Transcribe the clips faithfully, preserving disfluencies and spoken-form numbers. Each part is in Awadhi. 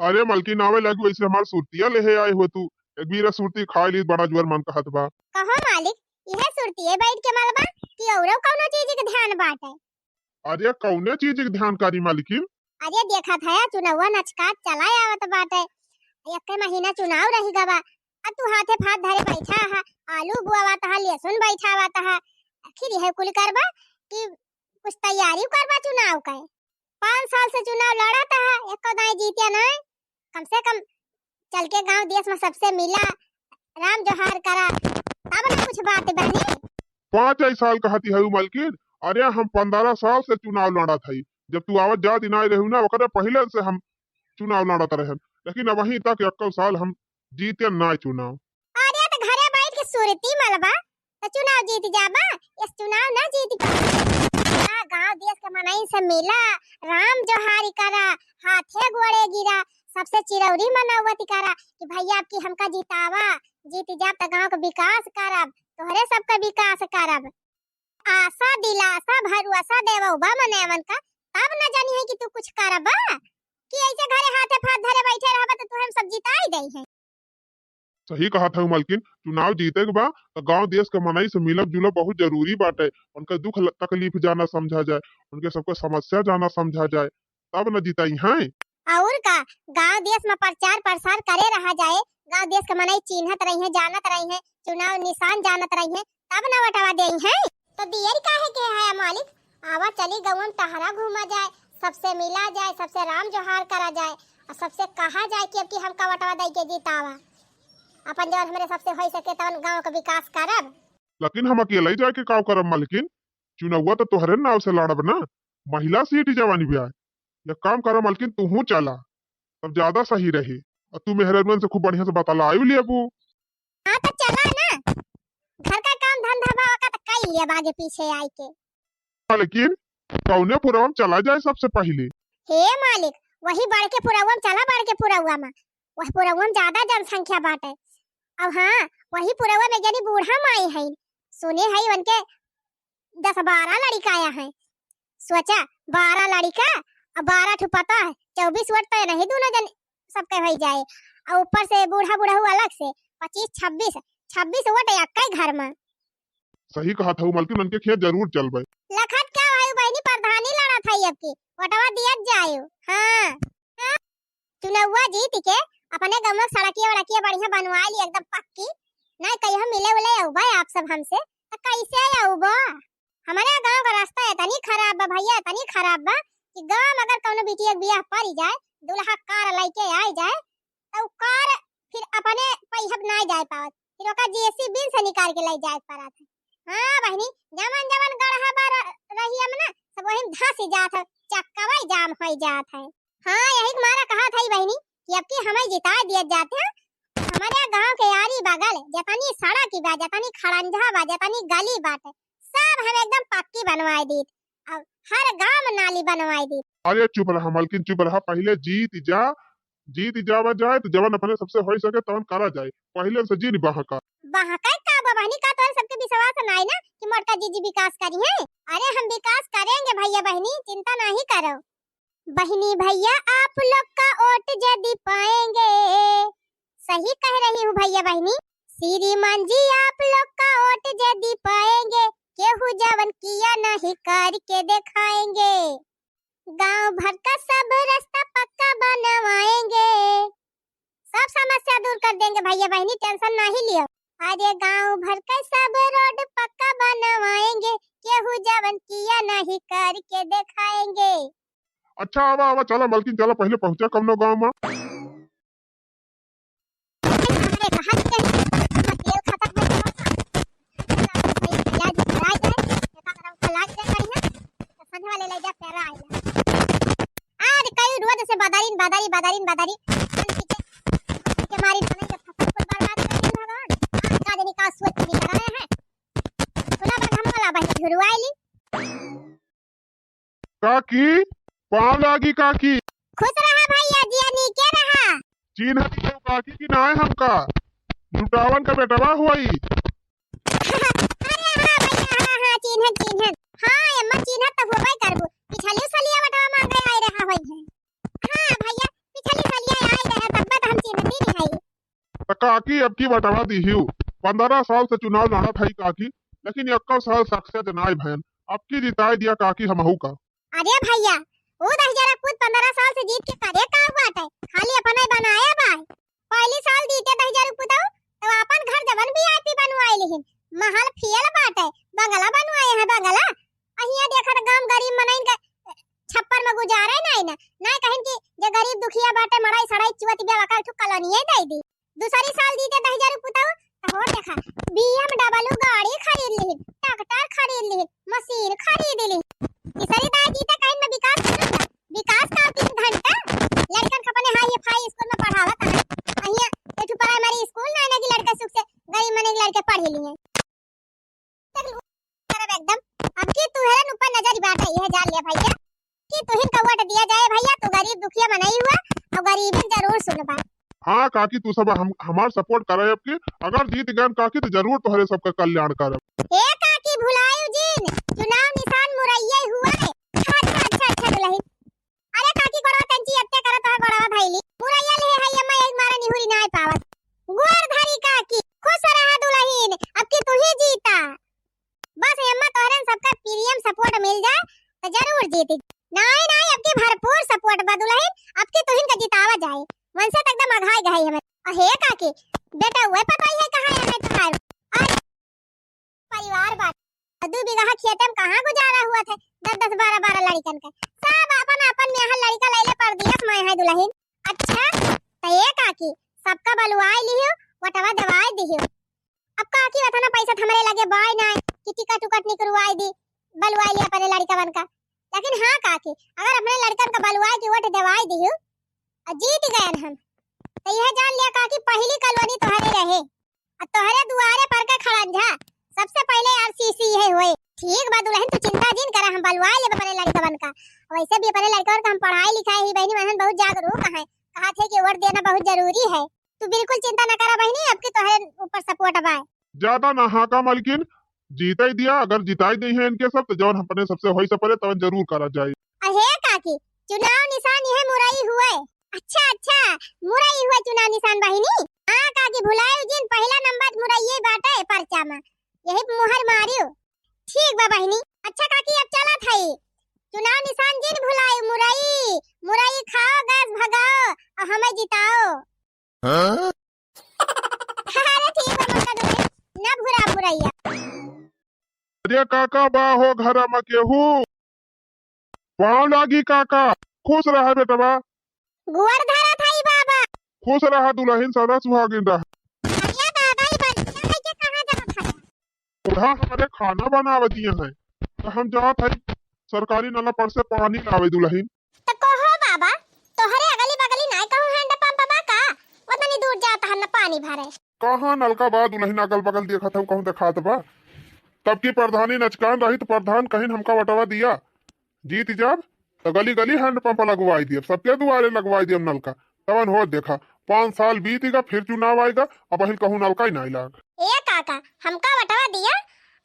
अरे मलकिन, आवे लागी वैसे हमार सुरतिया लेहे आए हो तू। एक बीरा सुरती खाए ली, बड़ा जोर मन कहत बा। कहो मालिक, इहे सुरतिये बैठ के मलबा कि औरो कौनो चीज के ध्यान बाटे? अरे कौने चीज के ध्यान करी मलकिन? अरे देखत है चुनौवा नचकात चला आवत बाटे, एक महीना चुनाव रही गवा, अब तू हाथे फात धरे बैठा है, आलू बुआवत है, लहसुन बैठावत है, आखिर यह कुल करबा कि कुछ तैयारी करबा चुनाव के? पाँच साल से चुनाव लड़त है, एको दाई जीत्या नहीं। कम से कम चल के गांव देश में सबसे मिला, राम जोहार करा, तब ना कुछ बात बनी। पाँच ही साल कहती है मलकिन, अरे हम पन्द्रह साल से चुनाव लड़त हई, जब तू आवत जात ना रहू ना, ओकरे पहले से हम चुनाव लड़त रहन, लेकिन अबहीं तक एक्को साल हम जीते ना चुनाव। अरे त घरे बैठ के सुरती मलबा, त चुनाव जीत जाबा, इस चुनाव ना जीत पाबा। हाँ, गांव देश के मनई से मिला, राम जोहारी करा, हाथे गोड़े गिरा, सबसे चिरौरी मनौवती करा कि भैया अब की हमका जितावा, जीत जाब त गांव के विकास करब, तोहरे सबका विकास करब। आशा, दिलासा, भरोसा देवउबा मनई मन का, तब न जानी है कि तू कुछ करबा, कि ऐसे घरे हाथे फाथ धरे बैठे रहबा त तोहे हम सब जिताई दई है। सही कहत हऊ मलकिन, चुनाव जीते के बा त गांव देश के मनई से मिलब जुलब बहुत जरूरी बाटे। उनका दुख ल-, तकलीफ जाना समझा जाए, उनके सबके समस्या जाना समझा जाए, तब न जिताई हैं। और का, गांव देश में प्रचार प्रसार करे रहा जाए, गांव देश के मनई चिन्हत रही हैं, जानत रही हैं, चुनाव निशान जानत रही हैं, तब न वटवा देई हैं। तो दियर काहे के है मालिक, आवा चली गौवन टहरा घूमा जाए, सबसे मिला जाए, सबसे राम जोहार करा जाए और सबसे कहा जाए कि अब की हमका वटवा दई के जितावा। अपन जवन हमरे सबसे होई सके तवन गांव के विकास करब। लेकिन हम अकेले ही जाके का करब मलकिन? चुनौवा तो तोहरे नाव से लड़ब ना, महिला सीट जवानी भी आए। एक काम करब मलकिन, तूहू चला, तब ज्यादा सही रही। और तू मेहररुअन से खूब बढ़िया से बतलायु लेबू। हाँ तो चला ना, घर का काम धंधा बा ओका तो कई लेब आगे पीछे आई के। मलकिन, कौने पुरवा में चला जाए सबसे पहले? हे मालिक, वही बड़के पुरवा में चला, बड़के पुरवा में, वह पुरवा में ज्यादा जनसंख्या बाटे। अब हाँ, वही पुरवा में जनी बूढ़ा माई है, सुने है उनके दस बारह लड़िका आया है। सोचा, बारह लड़िका और बारह ठो पता है, चउबीस वोट तो नहीं दोनों जन सबके हो जाए, और ऊपर से बूढ़ा बुढ़ऊ अलग से पच्चीस छब्बीस, छब्बीस वोट एक्के घर में। सही कहत हऊ मलकिन, उनके खेत जरूर चलबे। लखत का भाई बहनी प्रधानी लड़त है अब की, वोटवा दियत जायो। हाँ, हाँ। चुनौवा जीत के अपने गाँव में सड़किया वड़किया बढ़िया बनवा ली एकदम पक्की। नहीं कहियो मिले उले अउबा आप सब हमसे, तो कैसे अउबा? हमारे गाँव का रास्ता इतनी खराब बा भैया, इतनी खराब बा कि गाँव में अगर कौनो बिटिया के बियाह पड़ी जाए, दुल्हा कार लेके आई जाए, तो उ कार फिर अपने पहियब ना जाए पावत, फिर ओका जेसीबी से निकाल के ले जाए पड़त है। हाँ बहनी, जवन जवन गढ़ा बा र-, रहिया में ना, सब वही में धंस जात है, चक्कवा जाम हो जात है। हाँ, यही के मारा कहत हई बहिनी कि अब की हमें जिताए दिए जाते हैं। हमारे गाँव के यारी बगल जतनी सड़क बा, जतनी खड़ंजा बा, जतनी गली बाटे, सब हम एकदम पक्की बनवाए दीत। अब हर गाँव में नाली बनवाए दीत। अरे चुप रहा मलकिन, चुप रहा, पहले जीत जा, जीत जावा जाए तो जवन अपने सबसे हो सके तवन करा जाए, पहले से जिन बहका। बहका का बा बहनी, का तोहरे सबके विश्वास नाई ना कि मोटका जीजी विकास करी है? अरे हम विकास करेंगे भैया बहनी, चिंता नहीं करो। बहिनी भैया आप लोग का वोट जदि पाएंगे, सही कह रही हूँ भैया बहिनी, श्रीमान जी आप लोग का वोट जदि पाएंगे, केहू जवन किया नहीं करके दिखाएंगे, गांव भर का सब रास्ता पक्का बनवाएंगे, सब समस्या दूर कर देंगे भैया बहिनी, टेंशन नहीं लियो। अरे गांव भर का सब रोड पक्का बनवाएंगे, केहू जवन किया नहीं करके दिखाएंगे। अच्छा, आवा, आवा, चला, मलकिन, चला, पहले पहुंचा कवनो गांव में। अरे, कहाँ से कहीं? तेल खत्म हो गया। इलाज कराया जाए, ये काम रंग का इलाज करे बढ़िया। तो संझवा ले ले जा, पैरा आइला। आज कई रोज से बदरिन, बदरी, बदरिन, बदरी। के मारी बने के फसल कुल बर्बाद कर दिए भगवान। आज का जनी का सोच के निकल रहे हैं। सुना बा हम वाला बहिन झुरवाइली। काकी, पाँव लागी काकी। खुश रहा भैया, जिया नीके रहा। चीन्ह दियो काकी की नाय हमका, लुटावन का बेटवा हुई। अरे हाँ भैया, हाँ, हाँ, चीन्हन, चीन्हन। हाँ, एम्मा चीन्हत त होबे करबू। पिछा काकी, अब की बटवा दीहियो। पन्द्रह साल से चुनाव लड़त हई काकी, लेकिन एक्को साल सक्सेस नाई भयन। अब की जिताई दिया काकी हमहू का। अरे भैया, ऊ दहिजरा पूत पन्द्रह साल से जीत के करे का बाटे? खाली अपने बनाए बा। पहली साल जीते दहिजरा पूतऊ, तो अपन घर जवन VIP बनवाए लिहिन, महल फियल बाटे, बंगला बनवाए हैं, बंगला। अहिया देखत गांव गरीब मनइन के छप्पर में गुजारे नाई ना, ना कहिन कि जे गरीब दुखिया बाटे, मड़ई सड़ई चुअत बा, ओकर ठु कॉलोनिये दे दी। दूसरी साल जीते दहिजरा पूतऊ, तो हो देखा, BMW गाड़ी खरीद लिहिन, ट्रैक्टर खरीद लिहिन, मशीन खरीद लिहिन। तीसरी दाई जीते कहिन में विकास करत बा। विकास का की घंटा लड़कन के अपने हाई फाई स्कूल में पढ़ावत है। अहिया एक ठो प्राइमरी स्कूल ना, ना कि लड़के सुख से गरीब मने के लड़के पढ़ लिए। करब एकदम। अब की तुहरन ऊपर नजर बाटे, यह जान लिया भैया, कि तुहिन का वोट दिया जाए भैया, तू गरीब दुखिया मनई हुआ और गरीबन जरूर सुनबा। हाँ काकी, तू सब हम, हमार सपोर्ट करे अब की। अगर जीत गए काकी, तो जरूर तोहरे सबका कल्याण करब। ए काकी, भुलायु जिन, चुनाव निशान मुरैये हुआ है। अच्छा, अच्छा, अच्छा, अच्छा, दुलहिन। अरे काकी, गोड़वा तंची अत्ते करत है, गोड़वा धैली। मुरैया ले है अम्मा, एक मारा निहुरी नाय पावत। गोर धरी काकी, खुश रहा दुलहिन, अब की तू ही जीता। बस अम्मा तोहरन सबका प्रियम सपोर्ट मिल जाए, तो जरूर जीती। नाय, नाय, अब की भरपूर सपोर्ट बा दुलहिन, अब की तुहिन का जितावा जाए। मन से तो एकदम अघाई गई हमें। अहे काकी, बेटा हुए पता ही है कहाँ है तुम्हारे। अरे परिवार बाटे। दू बीघा खेते में कहाँ गुजारा हुआ थे? दस दस, बारह बारह लड़िकन के। सब अपन अपन मेहर लड़िका लैले परदेस में है दुलहिन। अच्छा, त ए काकी, सबका बलुआई लिहियो, वटवा देवाई दिहियो। अब काकी वतना पैसा त हमरे लगे बाय नाय कि टिकट उकट निकरवाई दी, बलुआई लिया अपने लड़िकवन का। लेकिन हाँ काकी, अगर अपने लड़िकन का बलुआई के वोट देवाई दिहियो, और जीत गयन हम, त यह जान लिया काकी, पहली कॉलोनी तोहरे रहे। अब तोहरे दुआरे पर के खड़न जा, सबसे पहले RCC है होए। ठीक बा दुलहिन, तू चिंता जिन करा, हम बलुआ लेब अपने लड़कवन का। वैसे भी अपने लड़कवन का हम पढ़ाई लिखाई ही बहिनी, मनहन बहुत जागरूक है, कहा थे कि वोट देना बहुत जरूरी है। तू बिल्कुल चिंता न करा बहिनी, अब की तोहरे ऊपर सपोर्ट बा। ज्यादा ना हाँका मलकिन, जीताई दिया, अगर जिताई दे हैं इनके सब, तो जौन अपने सबसे होई सपरे तवन जरूर करा जाए। अहे काकी, चुनाव निशान यह मुरई हुए। अच्छा, अच्छा, मुरई हुए चुनाव निशान बहिनी। हाँ काकी, भुलायु जिन, पहला नंबर मुरैये बाटे पर्चा में, यही मुहर मारियो। ठीक बा बहिनी। अच्छा काकी, अब चलत हई, चुनाव निशान जिन भुलायु, मुरई, मुरई खाओ, गैस भगाओ और हमें जिताओ। हाँ? अरे ठीक बा, मौका दो, ना भुरा भुरैया। अरे काका, बा हो घर में केहू? पाँव लागी काका, खुश रहा बेटवा। गोड़ धरत हई बाबा। खुश रहा दुलहिन, सदा सुहागिन रहा। अरे दादा, ई बच्चा लेके कहाँ जात है? बूढ़ा हमरे खाना बनावे दिए हैं, तो हम जात है सरकारी नल पर से पानी लावे दुलहिन। तो कहो बाबा, तोहरे अगली बगली नाय कहूँ हैंड पंप बा का? उतनी दूर जात हन पानी भरे। कहाँ नलका बा दुलहिन, अगल बगल देखत हूँ कहूँ देखात बा। तब की प्रधानी नचकान रही तो प्रधान कहिन हमका वटवा दिया, जीत जाब तो गली गली हैंड पंप लगवाई दियब, सबके दुआरे लगवाई दियब नलका। तवन होत देखा, पाँच साल बीत गा, फिर चुनाव आएगा, अब अहिन कहूँ नलका ही नाई लाग। ए काका, हमका वटवा दिया,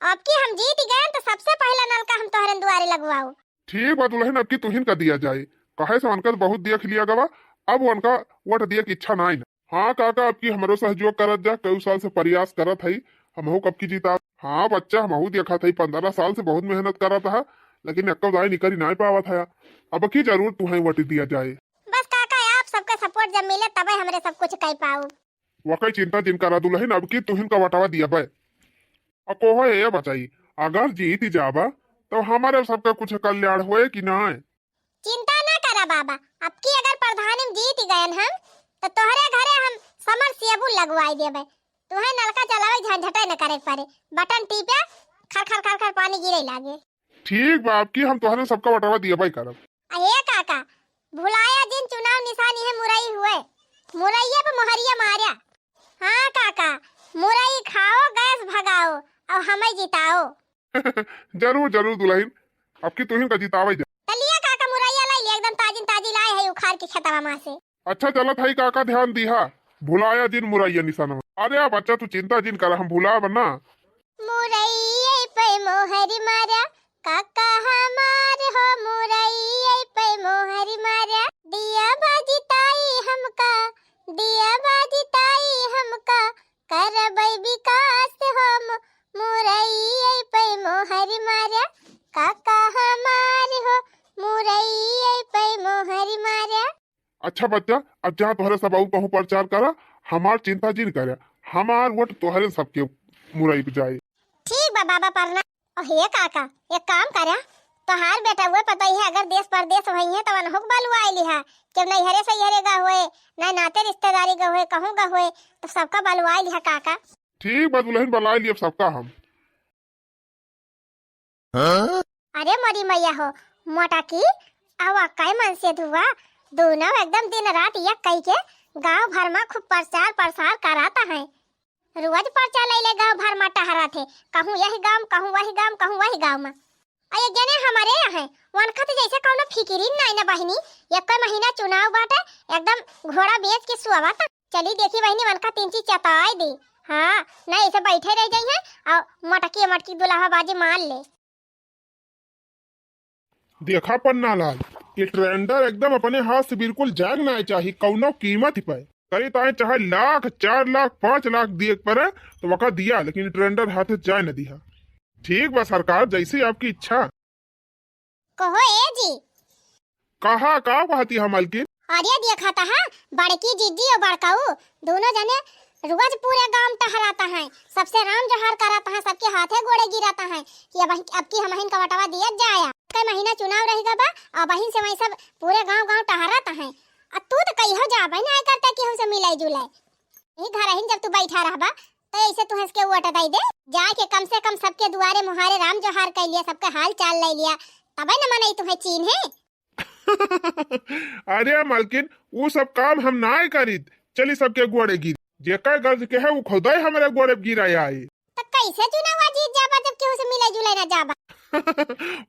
अब की हम जीत गए तो सबसे पहला नलका हम तोहरे दुआरे लगवाओ। ठीक बा दुलहिन, अब की तुहिन का दिया जाए, काहे से उनका बहुत देख लिया गवा, अब उनका वोट दिए की इच्छा नाई ना। हाँ काका, अब की हमरो सहयोग करत जा, कई साल से प्रयास करत हई, हमहू कब की जीता। हाँ बच्चा, हमहू देखत हई, पन्द्रह साल से बहुत मेहनत करत है, लेकिन एक्को दाई निकरी नाई पावत है। अब की जरूर तुहई वोट दिया जाए। बस काका, आप सबका सपोर्ट जब मिले तबे हमरे सब कुछ कई पाऊ। वकई चिंता जिन करा दुलहिन, अब की तुहिन का वटवा दिया बे। अ कोहो ए बचाई, अगर जीत जाबा तो हमारे सबका कुछ कल्याण होए कि नाय? चिंता ना करा बाबा, अब की अगर प्रधानी में जीत गयन हम तो तोहरे घरे हम समरसेबुल लगवाई देबे। तुहे नलका चलावे झंझटे न करे पड़े, बटन टीपे, खर खर खर खर पानी गिरे लागे। ठीक बा, अब की हम तोहरे सबका वटवा दियबे करब। अहे काका, भुलाया जिन चुनाव निशान यह मुरई हुए, मुरैया पे मोहरिया मारा। हाँ काका, मुरई खाओ, गैस भगाओ और हमें जिताओ। जरूर जरूर दुलहिन, अब की तुहिन का जितावे जा। त लिया काका मुरैया लाई लिया, एकदम ताजिन ताजी लाए है उखाड़ के खेतवा मा से। अच्छा चलत हई काका, ध्यान दिहा, भुलाया जिन मुरैया निशानवा। अरे बच्चा तू चिंता जिन करा, हम भुलाब ना। मुरैये पे मोहर मारा, काका हमार हो मुरैये पे मोहर मारा। दिया बाजी ताई हमका, दिया बाजी ताई हमका, अच्छा बच्चा, अब जा तोहरे सब अउर कहूँ प्रचार करा, हमार चिंता जिन करे, हमार वोट तोहरे सबके मुरई पे जाए। ठीक बा बाबा, प्रणाम। ओ हे काका, एक काम करा, तोहार बेटा हुए पता ही है, अगर देश परदेश वही है तो अनहुक बलुआई लिहा, केहू नैहरे सैहरे गा हुए, ना नाते रिश्तेदारी गा हुए, कहूँ गा हुए, तो सबका बलुआई लिहा काका। ठीक बा दुलहिन, बलाई लियब सबका हम। अरे मोरी मैया हो, मोटा की, अउ अक्काई मनसेधुआ, दूनौ एकदम दिन रात एक कई के गाँव भर मा खूब प्रचार प्रसार करात हैं। रोज पर्चा लैले गाँव भर मा टहरत हे, कहूँ यही गाँव, कहूँ वही गाँव, कहूँ वही गाँव मा। अउ एक जने हमरे हैं, वनखा त जैसे कौनो फिकिरिन नाई न बहिनी, एक्कै महीना चुनाव बाटे, एकदम घोड़ा बेच के सुआवत। चली देखी बहिनी, वनखा तीन चीज चताई दे। हाँ, नाई ऐसे बैठे रह जाइहैं अउ मटकी मटकी दुल्हा बाजी मार ले। देखा पन्नालाल, ये टेंडर एकदम अपने हाथ से बिल्कुल जाए के नाई चाही, कौनो कीमत पे। करी ताहे चाहे लाख, चार लाख, पाँच लाख दिए के परे, तो वका दिया, लेकिन टेंडर हाथ से जाए न दिहा। ठीक बा सरकार, जैसी आपकी इच्छा। कहो ए जी। कहा, का कहती है मालकिन? अरे देखा तहा, बड़की जीजी और बड़काऊ दोनों जने रोज पूरे गांव टहरात हैं, सबसे राम जोहार करात हैं, सबके हाथे गोड़े गिरात हैं कि अब, अब की हमहिन का वटवा दिया जाया। कई महीना चुनाव रह गवा, अब बहिन से वही सब पूरे गांव गांव टहरात हैं। अब तू तो कहियो जाबे ना करता कि हमसे मिले जुले, यही घर ही जब तू बैठा रहबा तो ऐसे तू हंस के वोट दे दे, जाके कम से कम सबके दुआरे मुहारे राम जोहार कर लिया, सबके हाल चाल ले लिया, तबे न मनई तुम्हें चीन्हे। अरे मालकिन, उ सब काम हम नाय करीत। चली सबके गोड़े गिरी। जेकर गर्ज के है, उ खुदे हमरे गोड़े गिरा आई। त कैसे चुनावा जीत जाबा, जब केहू से मिले जुले ना जाबा?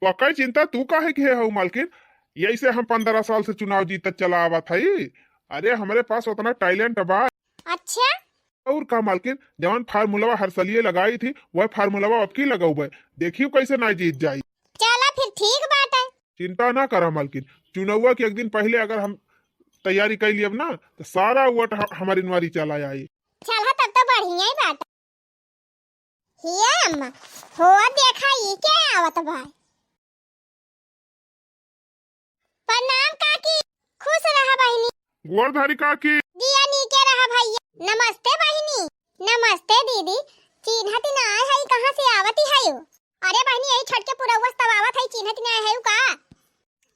वकर चिंता तू काहे के है मालकिन? यही से हम पन्द्रह साल से चुनाव जीतत चला आवत हई। अरे, हमरे पास उतना टैलेंट बा। अच्छा? और का मालकिन, जवन फार्मूलावा हर सलिए लगाई थी, वह फार्मूलावा अब की लगौबे। देखियो कैसे ना जीत जाई। चला फिर ठीक बाटे। चिंता ना करा मालकिन, चुनौवा के एक दिन पहले अगर हम तैयारी कर लियब ना, तो सारा वोट ह-, हमारी नवारी चला आई। चला तब तो बढ़िया ही बात। हिया अम्मा, हो देखा ई के आवत बा। प्रणाम काकी, खुश रहा बहिनी। गोर धरी काकी। जिया नीके रहा भैया। नमस्ते बहिनी। नमस्ते दीदी। चिन्हत ना है, कहाँ से आवती है यो? अरे बहिनी, यही छठ के पुरौवस तब आवत है, चिन्हत ना है का?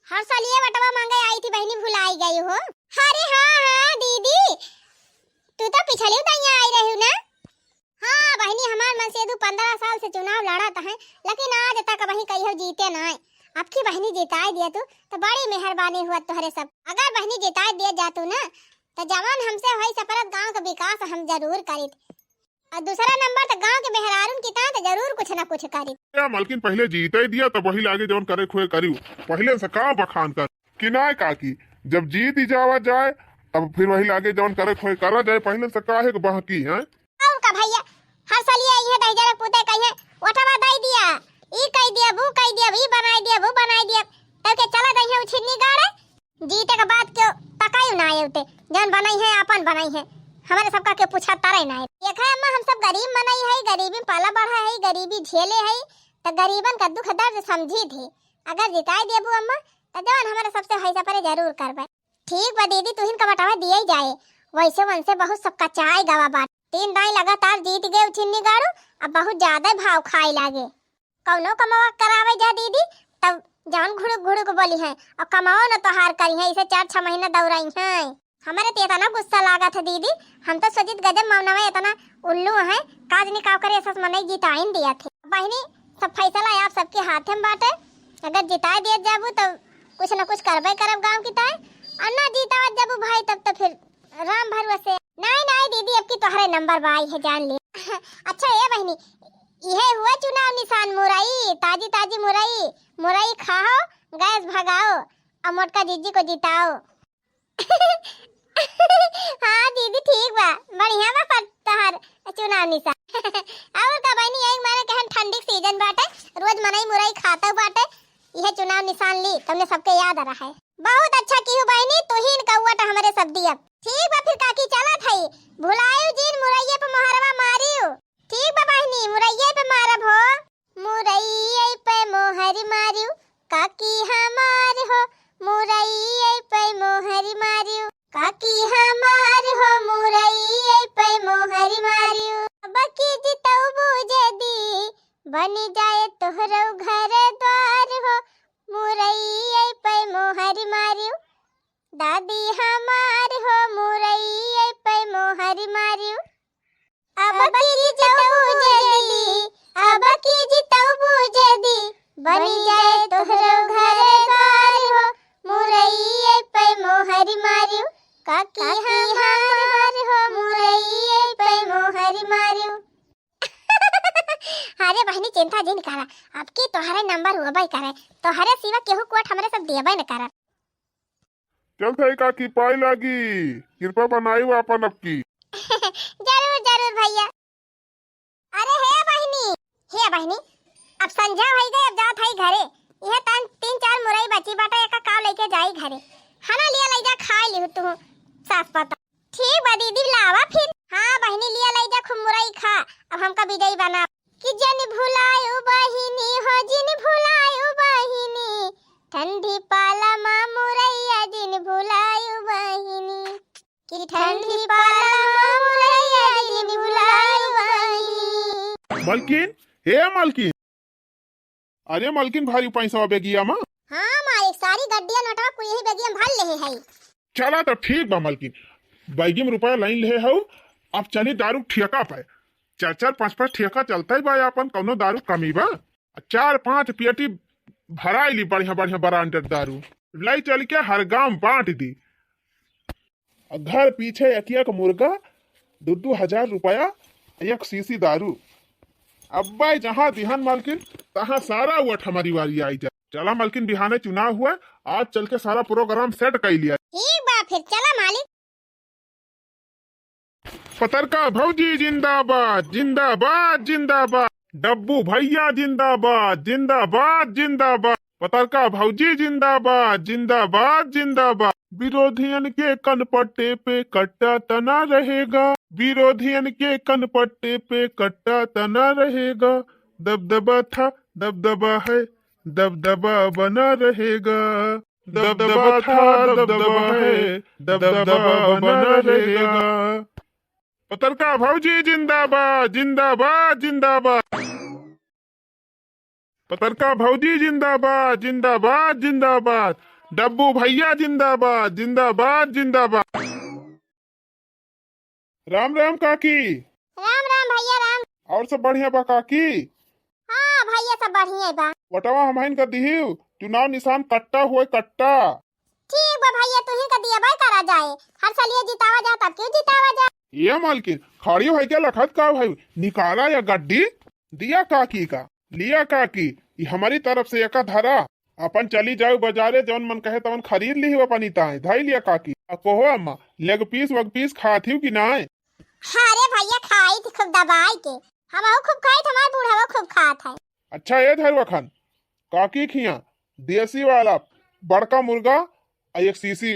हर साल ये वटवा मांगे आई थी बहिनी, भुलाई गई हो। अरे हाँ हाँ दीदी, तू तो पिछली दाइया आई रही ना। हाँ बहिनी, हमार मनसेधू पन्द्रह साल से चुनाव लड़त हैं, लेकिन आज तक वही कहियो जीते नाय। अब की बहिनी जिताए दिया तू, तो बड़ी मेहरबानी हुआ तोहरे सब। अगर बहिनी जिताए दिए जातू ना, तो जवान हमसे होई सपरत गांव का विकास हम जरूर करीत। और दूसरा नंबर तो गांव के मेहरारून की तान तो जरूर कुछ ना कुछ करीत। या मालकिन, पहले जीते दिया, तब वही लागे जवन करे खोए करियो। पहले से का बखान कर कि नाय काकी, जब जीत ही जावा जाए, तब फिर वही लागे जवन करे खोए करा जाए। पहले से काहे के बहकी हैं? और का भैया, हर साल ये इहे दहिजरा पूते कहिए, "ओटवा दई दिया, ई कई दिया, वो कई दिया, ई बनाई दिया, वो बनाई दिया।" तब के चला दहिया उछिन्नी गाड़े। जीते के बाद क्यों तकाई ना आए उते, जौन बनाई है, आपन बनाई है, हमारे सबका के पूछा तारे ना आए। देखा अम्मा, हम सब गरीब मनई है, गरीबी में पाला बढ़ा है, गरीबी झेले है, तो गरीबन का दुख दर्द समझी थे। अगर जिताई देबू अम्मा, तो जवन हमारे सबसे है सपरे जरूर करबे। ठीक बा दीदी, तुहिन का बटावा दिए जाए। वैसे वनसे बहुत सबका चाय गवा बाटे। तीन दाई लगातार जीत गए उछिन्नी गाड़ू, अब बहुत ज्यादा भाव खाए लागे। कौनो कमावा करावे जा दीदी, तब जान घुड़ुक घुड़ुक बोली है, और कमाओ न तोहार करी है, इसे चार छह महीना दौड़ाई है। हमारे तो इतना गुस्सा लागत है दीदी, हम तो सोचित गजब मौनवा इतना उल्लू है, काज निकाव करे ऐसा मनई जिताइन दिया थे। बहिनी, सब फैसला आप सबके हाथे में बाटे, अगर जिताए दिए जाबू तो कुछ न कुछ करबे करब गांव की ताए, और ना जितावत जाबू भाई तब तो फिर राम भरोसे। नाई, नाई दीदी, अब की तोहरे नंबर बाई है, जान ले। अच्छा ए बहिनी, इहे हुआ चुनाव निशान, मुरई, ताजी ताजी मुरई, मुरई खाओ, गैस भगाओ, और मोटका जीजी को जिताओ। हाँ दीदी, ठीक बा, बढ़िया बा पर तोहर चुनाव निशान। और का बहिनी, यही मारे कहन ठंडी के सीजन बाटे, रोज मनई मुरई खाता बाटे, इहे चुनाव निशान ली, तुमने सबके याद रहा है। बहुत अच्छा किहू बहिनी, तुहिन का वोट हमरे सब दियब। ठीक बा फिर काकी, चलत हई। भुलायु जिन मुरैये पे मोहरवा मारियु। ठीक बा बहिनी, मुरैये पे मारब हो। मुरैये पे मोहर मारियु, काकी हमार हो, मुरैये पे मोहर मारियु। दादी हमार हो मुरई पे मोहर मारियो। अब की जितऊ जदी, अब की जितऊ जदी, बनी जाए तोहरो घर द्वार हो, मुरई पे मोहर मारियो। काकी हमार हो मुरई पे मोहर मारियो। अरे बहिनी, चिंता जिन करा, अब की तोहरे नंबर होबे करे, तोहरे सिवा केहू कोट हमरे सब देबे न करा। चल भाई काकी, पाई लागी, कृपा बनाई आपन अब की। जरूर, जरूर भैया। अरे हे बहिनी, हे बहिनी, अब संझा भई गई, अब जात हई घरे। इहे तन तीन चार मुरई बची बाटे, एका काव लेके जाई घरे। हना लिया लई जा, खाई लिहु तू सास पता। ठीक बा दीदी, लावा फिर। हाँ बहिनी, लिया लई जा खूब मुरई खा, अब हमका विजयी बना। कि जन भुलायो बहिनी हो, जिन भुलायो बहिनी, ठंडी पाला मा मुरैया जिन भुलायो बहिनी, कि ठंडी पाला मा मुरैया जिन भुलायो बहिनी। मलकिन, हे मलकिन, अरे मलकिन, भारी पैसा बेगिया मा। हाँ मालिक, सारी गड्डिया नोटवा कुल यही बेगिया मा भर लेहे है। चला तब ठीक बा मलकिन, बैगी मा रुपया लाइन लेहे हऊ, अब चली दारू ठेका पे। चार चार पाँच पाँच ठेका चलता ही बा आपन, कौनो दारू कमी बा? चार पाँच पेटी भराई ली बढ़िया बढ़िया branded दारू, लाई चल के हर गांव बांट दी। आ घर पीछे एक एक मुर्गा, दो दो हजार रुपया, एक शीशी दारू। अब्बे जहाँ दिहन मालकिन, तहाँ सारा वोट हमारी वारी आई जाए। चला मालकिन, बिहाने चुनाव हुआ, आज चल के सारा program set कर लिया। ठीक बा, फिर चला मालिक। पतरका भौजी जिंदाबाद, जिंदाबाद, जिंदाबाद। डब्बू भैया जिंदाबाद, जिंदाबाद, जिंदाबाद। पतरका भौजी जिंदाबाद, जिंदाबाद, जिंदाबाद। विरोधियन के कनपट्टे पे कट्टा तना रहेगा, विरोधियन के कनपट्टे पे कट्टा तना रहेगा। दबदबा था, दबदबा है, दबदबा बना रहेगा। दबदबा था, दबदबा है, दबदबा बना रहेगा। पतरका भौजी जिंदाबाद, जिंदाबाद, जिंदाबाद। पतरका भौजी जिंदाबाद, जिंदाबाद, जिंदाबाद। डब्बू भैया जिंदाबाद, जिंदाबाद, जिंदाबाद। राम राम काकी। राम राम भैया राम। और सब बढ़िया बा काकी? हाँ भैया, सब बढ़िया बा। वोटवा हमहिन का दिहिउ, चुनाव निशान कट्टा होए कट्टा। ठीक बा भैया, तुहिन का दिया बाय करा जाए, हर साल ये जितावा जा, तब क्यों जितावा जा। ये मालकिन, खड़ी होई के लखत का भाई, निकाला या गड्डी, दिया काकी का, लिया काकी, ये हमारी तरफ से एका धरा, अपन चली जाऊ बाजारे, जौन मन कहे तवन खरीद लिहिउ, अपनी ताई, धाई लिया काकी। आ कोहो अम्मा, लेग पीस वग पीस खात हिउ कि नाय? अरे भैया, खाई थी खूब दबाई के, हमहू खूब खाई थी, हमार बूढ़वा खूब खात है। अच्छा ए धरुआ खान, काकी खिया देसी वाला बड़का मुर्गा आ एक शीशी,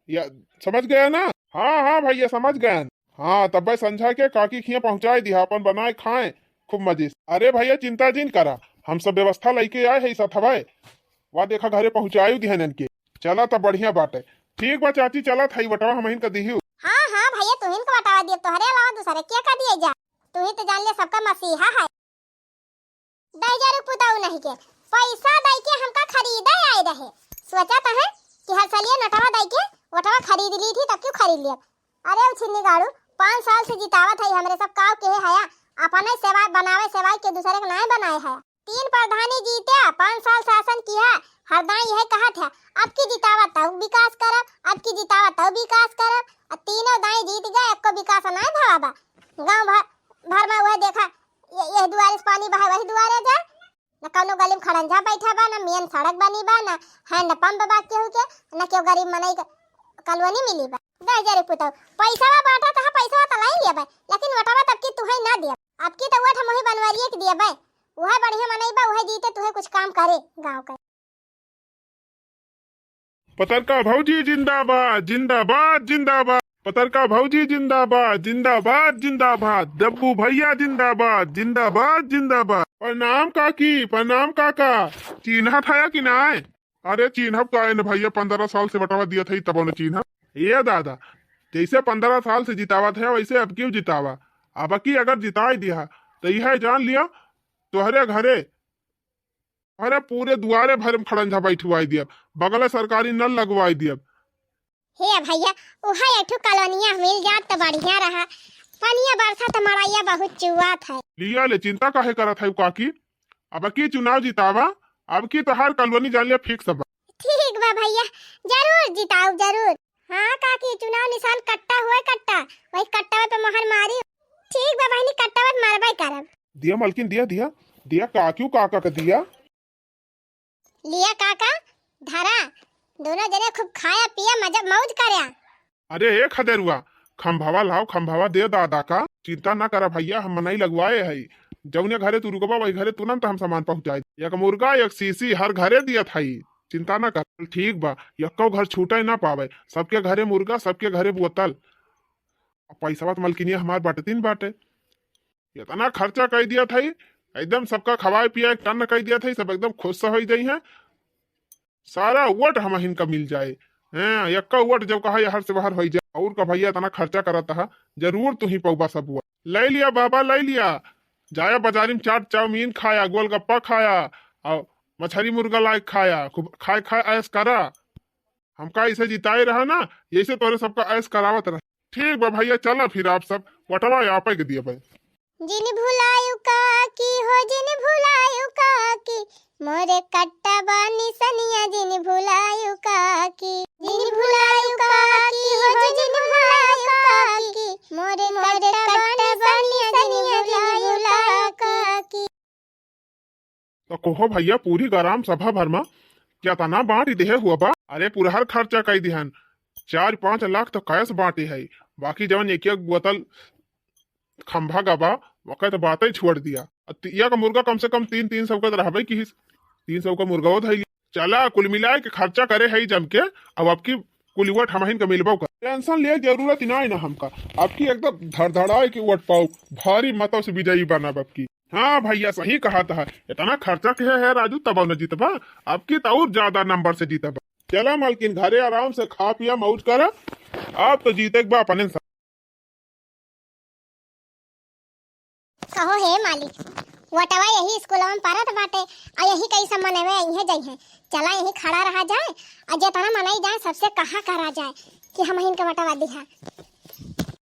या समझ गया ना? हाँ हाँ भैया, समझ गया। हाँ, तब्बे संझा के काकी खिया पहुँचाए दिहा, अपन बनाए खाए खूब मजे से। अरे भैया, चिंता जिन करा, हम सब व्यवस्था लइके आए है सथवे। वा देखा, घरे पहुँचाई दिहन इनके। चला, तब बढ़िया बाटे। ठीक बा चाची, चलत हई, वोटवा हमहिन का दिहिउ। हाँ हाँ भैया, तुहिन का वोटवा दियब, तोहरे अलावा दूसरे के का दिए जा? तुही तो जान ले, सबका मसीहा है। दई जा रुक पुताऊ नहीं के, पैसा दई के हमका खरीदे आए रहे। सोचा तो है कि हर सलिए नोटवा दई के वोटवा खरीद ली थी, तब क्यों खरीद लिया? अरे उ छिन्नी गाड़ू, पाँच साल से जितावत है, हमरे सब काव के है हया, अपने सेवा बनावे, सेवा के दूसरे के नाय बनाए है। तीन प्रधानी जीते, पाँच साल शासन किया, हरदम यह कहत है, अब की जितावा तब विकास करब, अब की जितावा तब विकास करब। आ तीनों दाई जीत गए, एको विकास नाय भवा बा। गाँव भर, भर में वह देखा, ये, यह दुआरे से पानी बहे, वही दुआरे जा। न कौनो गली में खड़ंजा बैठा बा, न मेन सड़क बनी बा, न हैंड पंप बा केहू के, न केहू गरीब मनई के कॉलोनी मिली बा। दस हजार पुतौ, पैसा बा बांटा त, हाँ, पैसा बा त लाई लिया बा, लेकिन वोटवा तब की तुहे ना दिया। अब की तो वोट हम वही बनवारिए के दिया बा, वह बढ़िया मनई बा, वह जीते तुहे कुछ काम करे गाँव का। पतरका भौजी जिंदाबाद, जिंदाबाद, जिंदाबाद। पतरका भौजी जिंदाबाद, जिंदाबाद, जिंदाबाद। डब्बू भैया जिंदाबाद, जिंदाबाद, जिंदाबाद। प्रणाम काकी, प्रणाम काका। चीन्हत हया कि नाय? अरे चीन्हब काहे न भैया, पन्द्रह साल से बटवा दिया था, तब न चीन्हब। ए दादा, जैसे पन्द्रह साल से जितावत है, वैसे अब क्यों जितावा? अब की अगर जिताई दिया, तो यह जान लिया, तोहरे घरे अरे पूरे दुआरे भर में खड़ंजा बैठवाई दियब, बगले सरकारी नल लगवाई दियब, हे भैया, उहे एक ठो कॉलोनिया मिल जात त बढ़िया रहा। पनिया बरसा त मड़ैया बहुत चुआत है। लिया ले, चिंता काहे करत है काकी? अब की चुनाव जितावा, अब की तोहार कॉलोनी जान लिया फिक्स बा। ठीक बा भैया, जरूर जिताऊ, जरूर। हाँ काकी, चुनाव निशान कट्टा हुए कट्टा, वही कट्टा पे मोहर मारी। ठीक बा बहिनी, कट्टा पे मारबे करब। दिया मलकिन, दिया, दिया, दिया काकी काका के दिया। लिया काका, धरा, दोनों जने खूब खाया पिया, मजा मौज करया। अरे ए खदेरुआ, खंभवा लाओ, खंभवा दे दादा का। चिंता ना करा भैया, हम मनई लगवाए हई। जौने घरे तू रुकबा, वही घरे तुरंत हम सामान पहुँचाई। एक मुर्गा, एक सीसी हर घरे दियत हई, चिंता ना कर। ठीक बा, यक्को घर छूटे ना पावे, सबके घरे मुर्गा, सबके घरे बोतल। अब पैसवा त मलकिनिया हमार बटतीन बाटे। इतना खर्चा कई दिया था, एकदम सबका खवाए पियाए टन कई दिया था, सब एकदम खुश से होई जाई हैं। सारा वोट हमहिन का मिल जाए। हैं, यक्का वोट जब कहा, यहाँ से बाहर होई जाए। और का भैया, इतना खर्चा करत हा, जरूर तू ही पौबा सब वोट। ले लिया बाबा, ले लिया। जाया बाजारी में चाट चाउमीन खाया, गोलगप्पा खाया, और मछरी मुर्गा लाए खाया, खूब खाए खाए ऐश करा। हमका ऐसे जिताए रहा ना, यैसे तोरे सबका ऐश करावत रहा। ठीक बा भैया, चला फिर आप सब वोटवा आपे के दिया भाई। जिन भुलायु काकी हो, जिन भुलायु काकी, मोरे कट्टा बा निसनिया, जिन भुलायु काकी। जिन भुलायु काकी हो, जिन भुलायु काकी, मोरे कट्टा बा निसनिया, जिन भुलायु काकी। तो कहो भैया, पूरी ग्राम सभा भर में केतना बांट देहे हुआ बा? अरे, पुरहर खर्चा कई दिहन, चार पाँच लाख तो कैश बांटे है, बाकी जवन एक एक बोतल खंभा गबा, वकै तो बातें छोड़ दिया। अब ति-, एक मुर्गा कम से कम तीन, तीन सौ का तो रहबे की, तीन सौ का मुर्गा वो धैली। चला, कुल मिलाए के खर्चा करे है जम के, अब आपकी कुल वोट हमहिन के मिलबो कर। टेंशन ले जरूरत ही ना है ना हमका, आपकी एकदम धड़धड़ाए के वोट पाओ, भारी मतों से विजयी बनब आपकी। हाँ भैया, सही कहा था, इतना खर्चा के है राजू, तब न जीतबा, आपकी तो और ज्यादा नंबर से जीतबा। चला मालकिन, घरे आराम से खा पिया, मौज करा, आप तो जीते के बा अपने साथ। कहो हे मालिक, वोटवा यही स्कूलवा में परत बाटे, आ यही कई सब मनवे अइहे जइहे। चला यही खड़ा रहा जाए, आ जेतना मनई जाए सबसे कहा करा जाए कि हमहिन के वोटवा दिहा।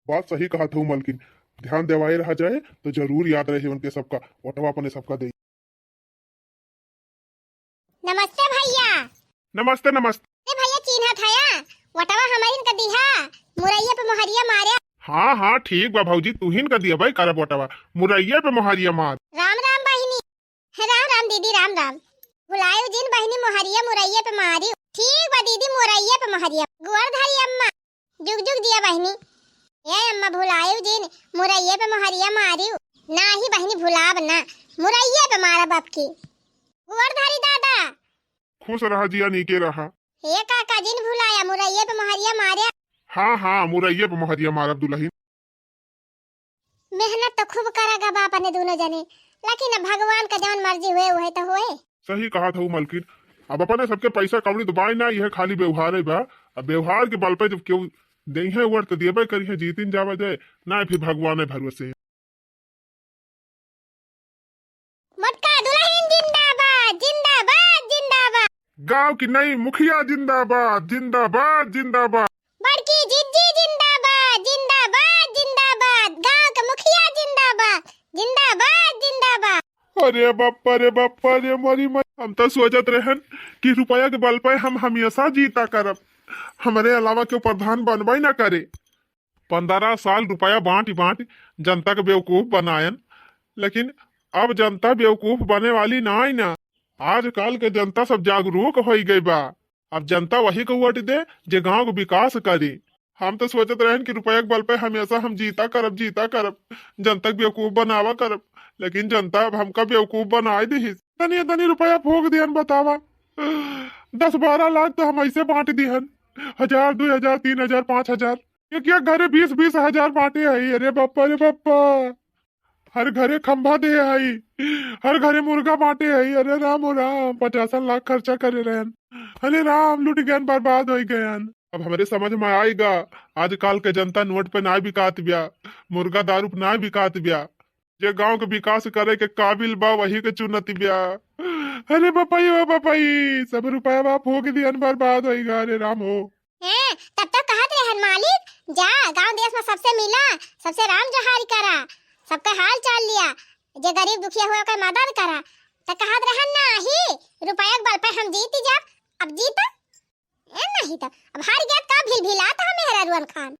बात सही कहा था मलकिन, ध्यान देवाए रहा जाए तो जरूर याद रहे उनके सबका, वोटवा अपने सबका दे। नमस्ते भैया। नमस्ते, नमस्ते। ए भैया, चिन्हत हया? वोटवा हमरिन का दिहा, मुरैया पे मोहरिया मारे। हाँ, हाँ, ठीक बा भौजी, तुहिन का दिया भाई करब वोटवा, मुरैया पे मोहरिया मार। राम राम बहिनी। राम राम दीदी, राम राम। भुलायु जिन बहिनी, मोहरिया मुरैया पे मारी। ठीक बा दीदी, मुरैया पे मोहरिया। गोड़ धरी अम्मा। जुग जुग जिया बहिनी। ए अम्मा, भुलायु जिन, मुरैये पे मोहरिया मारियो। नाही बहिनी, भुलाब ना, मुरैये पे मारब अबकी। गोड़ धरी दादा। खुश रहा जिया, नीके रहा। हे काका, जिन भुलाया, मुरैये पे मोहरिया मारे। हाँ, हाँ, मुरैये पे मोहरिया मारब दुलहिन। मेहनत तो खूब करा गबा अपने दोनों जने, लेकिन अब भगवान का जवन मर्जी हुए, उहे तो हुए। सही कहा था मलकिन, अब अपने सबके पैसा कौड़ी तो बाय ना, यह खाली व्यवहार है बा। अब व्यवहार के बल पे जब केहू देहे वोट तो देबे करी है, जीतिन जावा जाए, ना फिर भगवान है भरोसे। मोटका दुलहिन जिंदाबाद, जिंदाबाद, जिंदाबाद। गांव की नई मुखिया जिंदाबाद, जिंदाबाद, जिंदाबाद। बड़की जिज्जी जिंदाबाद, जिंदाबाद, जिंदाबाद। गांव के मुखिया जिंदाबाद, जिंदाबाद, जिंदाबाद। अरे बप्पा रे बप्पा रे, मरी मरी। हम तो सोचत रहन कि रुपया के बल पे हम हमेशा जीता करब, हमरे अलावा केहू प्रधान बनबे ना करे। पन्द्रह साल रुपया बांट बांट जनता के बेवकूफ बनायन, लेकिन अब जनता बेवकूफ बने वाली ना है ना। आजकल के जनता सब जागरूक होई गई बा। अब जनता वही को वोट दे जे गांव के विकास करे। हम तो सोचत रहन कि रुपया के बल पे हमेशा हम जीता करब, जीता करब, जनता के बेवकूफ बनावा करब, लेकिन जनता अब हमका बेवकूफ बनाए दिहिस। तनी तनी रुपया फूंक दिहन, बतावा, दस बारह लाख तो हम ऐसे बांट दिहन, हजार, दो हजार, तीन हजार, पाँच हजार, एक एक घरे बीस बीस हजार बांटे है। अरे बप्पा रे बप्पा, हर घरे खंभा दे हई, हर घरे मुर्गा बांटे हई। अरे राम ओ राम, पचासन लाख खर्चा करे रहन। अरे राम, लुट गयन, बर्बाद होई गयन। अब हमरे समझ में आएगा, आजकल के जनता नोट पे ना बिकात ब्या, मुर्गा दारू पे ना बिकात ब्या। जे गांव के विकास करे के काबिल बा, वही के चुनत ब्या। अरे बपई, ओ बपई, सब रुपया बा फूंक दियन, बर्बाद होई गा। अरे राम हो। हैं, तब तक जा, गांव देश में सबसे मिला, सबसे राम जोहारी करा, सबका हाल चाल लिया, जे गरीब दुखिया हुआ ओकर मदद करा। त कहत रहन ना ही, रुपया के बल पे हम जीती जाब, अब जीता? ए नहीं त, अब हार गया त का भिल भिलात हम मेहरारुअन खान।